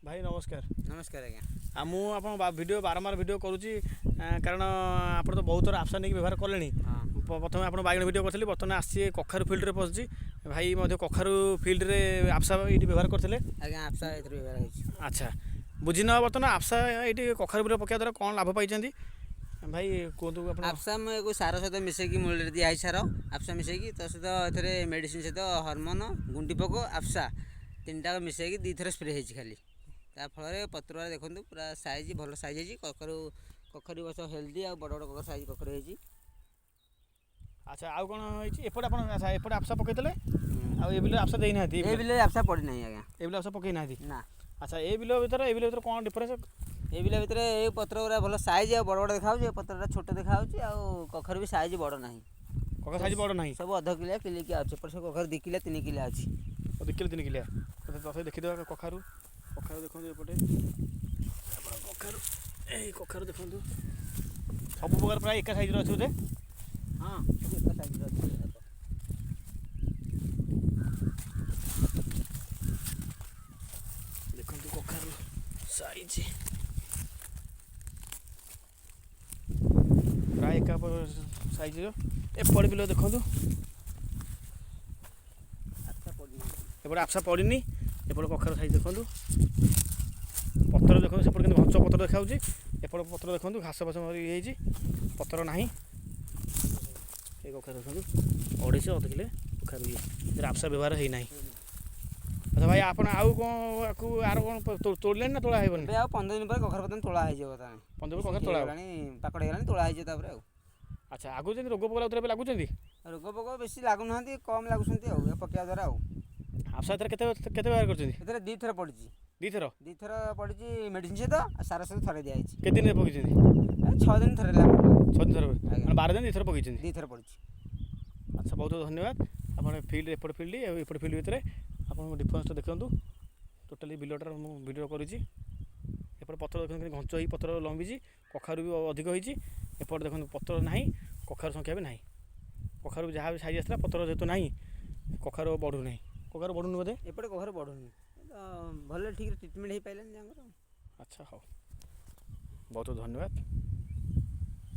ଭାଇ ନମସ୍କାର। ନମସ୍କାର ଆଜ୍ଞା। ଆଉ ମୁଁ ଆପଣ ଭିଡ଼ିଓ ବାରମ୍ବାର ଭିଡ଼ିଓ କରୁଛି, କାରଣ ଆପଣ ତ ବହୁତ ଥର ଆପ୍ସା ନେଇକି ବ୍ୟବହାର କଲେଣି। ପ୍ରଥମେ ଆପଣ ବାଇଗଣ ଭିଡ଼ିଓ କରିଥିଲି, ବର୍ତ୍ତମାନ ଆସିଛି କଖାରୁ ଫିଲ୍ଡରେ ପଶିଛି। ଭାଇ ମଧ୍ୟ କଖାରୁ ଫିଲ୍ଡରେ ଆପ୍ସା ଏଇଠି ବ୍ୟବହାର କରିଥିଲେ। ଆଜ୍ଞା, ଆପ୍ସା ଏଥିରେ ବ୍ୟବହାର ହେଇଛି। ଆଚ୍ଛା, ବୁଝିନେବା ବର୍ତ୍ତମାନ ଆପ୍ସା ଏଇଠି କଖାରୁ ଫିଲ୍ଡରେ ପକାଇବା ଦ୍ୱାରା କ'ଣ ଲାଭ ପାଇଛନ୍ତି। ଭାଇ କୁହନ୍ତୁ ଆପଣ। ଆପ୍ସା ମୁଁ ଏକୁ ସାର ସହିତ ମିଶେଇକି ମୂଳରେ ଦିଆହେଇଛି, ସାର ଆପ୍ସା ମିଶେଇକି, ତା ସହିତ ଏଥିରେ ମେଡ଼ିସିନ ସହିତ ହରମୋନ, ଗୁଣ୍ଡି ପୋକ, ଆପ୍ସା ତିନିଟା ମିଶେଇକି 2 ଥର ସ୍ପ୍ରେ ହେଇଛି ଖାଲି। ତା ଫଳରେ ପତ୍ରଗୁଡ଼ା ଦେଖନ୍ତୁ, ପୁରା ସାଇଜ୍ ଭଲ ସାଇଜ୍ ହେଇଛି। କଖାରୁ କଖାରୁ ଗଛ ହେଲ୍ଦି ଆଉ ବଡ଼ ବଡ଼ କଖାରୁ ସାଇଜ୍ କଖାରୁ ହେଇଛି। ଆଚ୍ଛା, ଆଉ କ'ଣ ହେଇଛି ଏପଟେ ଆପଣ? ଆଚ୍ଛା, ଏପଟେ ଆପ୍ସା ପକେଇଥିଲେ ଆଉ ଏ ବିଲରେ ଆପ୍ସା ଦେଇନାହାନ୍ତି? ଏ ବିଲରେ ଆପ୍ସା ପଡ଼ିନାହିଁ ଆଜ୍ଞା। ଏ ବିଲ ଆପ୍ସା ପକେଇ ନାହାନ୍ତି? ନା। ଆଚ୍ଛା, ଏ ବିଲ ଭିତରେ ଏ ବିଲ ଭିତରେ କ'ଣ ଡିଫରେନ୍ସ? ଏ ବିଲ ଭିତରେ ଏ ପତ୍ର ଗୁଡ଼ା ଭଲ ସାଇଜ୍ ଆଉ ବଡ଼ ବଡ଼ ଦେଖାଯାଉଛି, ଏ ପତ୍ରଟା ଛୋଟ ଦେଖାଯାଉଛି ଆଉ କଖାରୁ ବି ସାଇଜ୍ ବଡ଼ ନାହିଁ। କଖାରୁ ସାଇଜ୍ ବଡ଼ ନାହିଁ। ସବୁ ଅଧ କିଲିଆ, କିଲିକିଆ ଅଛି। ଏପଟେ ସବୁ କଖାରୁ 2 କିଲିଆ, 3 କିଲିଆ ଅଛି। 2 କିଲୋ 3 କିଲିଆ। ତଥାପି ଦେଖିଦେବା କଖାରୁ। କଖାରୁ ଦେଖନ୍ତୁ ଏପଟେ ଆପଣ, କଖାରୁ, ଏଇ କଖାରୁ ଦେଖନ୍ତୁ, ସବୁ ପ୍ରକାର ପ୍ରାୟ ଏକା ସାଇଜ୍ର ଅଛି ବୋଧେ? ହଁ, ସବୁ ଏକା ସାଇଜ୍ର ଅଛି ଏଗୁଡ଼ାକ। ଦେଖନ୍ତୁ କଖାରୁ ସାଇଜ୍ ପ୍ରାୟ ଏକା ସାଇଜ୍ର। ଏପଟେ ବିଲ ଦେଖନ୍ତୁ। ଆପ୍ସା ପଡ଼ିନାହିଁ। ଏପଟେ ଆପ୍ସା ପଡ଼ିନି। ଏପଟେ କଖାରୁ ସାଇଜ୍ ଦେଖନ୍ତୁ, ପତ୍ର ଦେଖନ୍ତୁ, ସେପଟେ କିନ୍ତୁ ଘଞ୍ଚ ପତ୍ର ଦେଖାଯାଉଛି। ଏପଟେ ପତ୍ର ଦେଖନ୍ତୁ, ଘାସ ଫାସ ଇଏ ହେଇଛି, ପତ୍ର ନାହିଁ। ଏ କଖାରୁ ଦେଖନ୍ତୁ, ଅଢ଼େଇଶହ ଅଧ କିଲୋ କଖାରୁ ଇଏ। ଏଥିରେ ଆପ୍ସା ବ୍ୟବହାର ହେଇନାହିଁ। ଆଚ୍ଛା ଭାଇ, ଆପଣ ଆଉ କ'ଣ ଆକୁ ଆର କ'ଣ ତୋଳିଲେଣି ନା ତୋଳା ହେବନି? ଏବେ ଆଉ 15 ଦିନ ପରେ କଖାରୁ ବର୍ତ୍ତମାନ ତୋଳା ହେଇଯିବ ବର୍ତ୍ତମାନ। 15 କଖାରୁ ତୋଳା ହେବ। ହେଇଗଲାଣି, ପାକଡ଼ ହେଇଗଲାଣି, ତୋଳା ହେଇଯିବ ତାପରେ ଆଉ। ଆଚ୍ଛା, ଆଗରୁ ଯେମିତି ରୋଗ ପୋକ ଲାଗୁଥିଲା, ଏବେ ଲାଗୁଛନ୍ତି? ରୋଗ ପୋକ ବେଶୀ ଲାଗୁନାହାନ୍ତି, କମ୍ ଲାଗୁଛନ୍ତି ଆଉ ଏ ପକେଇବା ଦ୍ୱାରା ଆଉ। ଆପ୍ସା ଏଥିରେ କେତେ କେତେ ବ୍ୟବହାର କରିଛନ୍ତି? ଏଥିରେ 2 ଥର ପଡ଼ିଛି। 2 ଥର? 2 ଥର ପଡ଼ିଛି, ମେଡ଼ିସିନ ସହିତ ଆଉ ସାର ସହିତ ଥରେ ଦିଆହେଇଛି। କେତେ ଦିନରେ ପକେଇଛନ୍ତି? ଏ 6 ଦିନ ଥରେ ହେଲା ପଡ଼ିଲା। 6 ଦିନ ଥରେ? ଆଜ୍ଞା। ମାନେ 12 ଦିନ 2 ଥର ପକେଇଛନ୍ତି? 2 ଥର ପଡ଼ିଛି। ଆଚ୍ଛା, ବହୁତ ବହୁତ ଧନ୍ୟବାଦ। ଆପଣ ଫିଲ୍ଡ, ଏପଟ ଫିଲ୍ଡ ଆଉ ଏପଟ ଫିଲ୍ଡ ଭିତରେ ଆପଣଙ୍କ ଡିଫରେନ୍ସଟା ଦେଖନ୍ତୁ। ଟୋଟାଲି ବିଲଟାର ମୁଁ ଭିଡ଼ିଓ କରୁଛି। ଏପଟେ ପତ୍ର ଦେଖନ୍ତୁ, କେମିତି ଘଞ୍ଚ ହେଇ ପତ୍ର ଲମ୍ବିଛି, କଖାରୁ ବି ଅଧିକ ହେଇଛି। ଏପଟେ ଦେଖନ୍ତୁ, ପତ୍ର ନାହିଁ, କଖାରୁ ସଂଖ୍ୟା ବି ନାହିଁ। କଖାରୁ ଯାହା ବି ସାଇଜ୍ ଆସିଥିଲା, ପତ୍ର ଯେହେତୁ ନାହିଁ, କଖାରୁ ବଢ଼ୁନାହିଁ। କଖାରୁ ବଢ଼ୁନି ବୋଧେ? ଏପଟେ କଖାରୁ ବଢ଼ୁନି ତ ଭଲ, ଠିକ୍ରେ ଟ୍ରିଟମେଣ୍ଟ ହେଇପାରିଲାନି ତାଙ୍କର। ଆଚ୍ଛା, ହଉ, ବହୁତ ବହୁତ ଧନ୍ୟବାଦ।